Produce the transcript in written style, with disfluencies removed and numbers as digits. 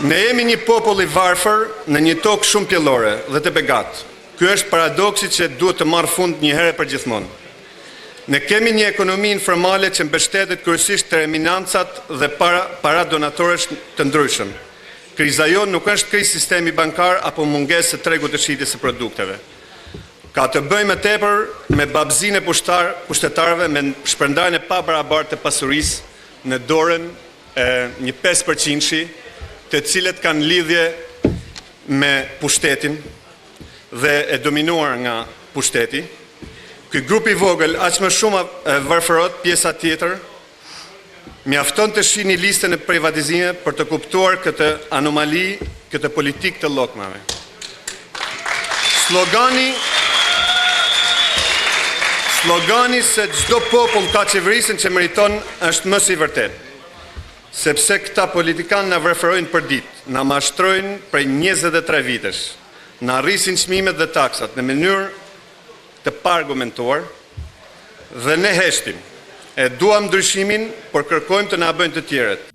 Ne jemi një popull i varfër në një tokë shumë pjellore dhe të begatë. Ky është paradoksi që duhet të marrë fund një herë e përgjithmonë. Ne kemi një ekonomi informale që mbështetet kryesisht te reminancat dhe para, para donatorësh të ndryshëm. Kriza jonë nuk është krizë sistemi bankar apo mungesë e tregut të shitjes së produkteve. Ka të bëjë më tepër me babëzinë e pushtar, pushtetarëve me shpërndarjen e pabarabartë të pasurisë në dorën e një 5%-shi, të cilët kanë lidhje me pushtetin dhe e dominuar nga pushteti. Ky grup i vogël aq më shumë varfërohet pjesa tjetër. Mjafton të shihni listën e privatizimeve për të kuptuar këtë anomali, këtë politikë të llokmave. Slogani Slogani se çdo popull ka qeverisjen që meriton është më se i vërtetë. Sepse këta politikanë na varfërojnë për ditë, na mashtrojnë prej 23 vitesh, na rrisin çmimet dhe taksat në mënyrë të paargumentuar dhe ne heshtim. E duam ndryshimin, por kërkojmë të na bëjnë të tjerët.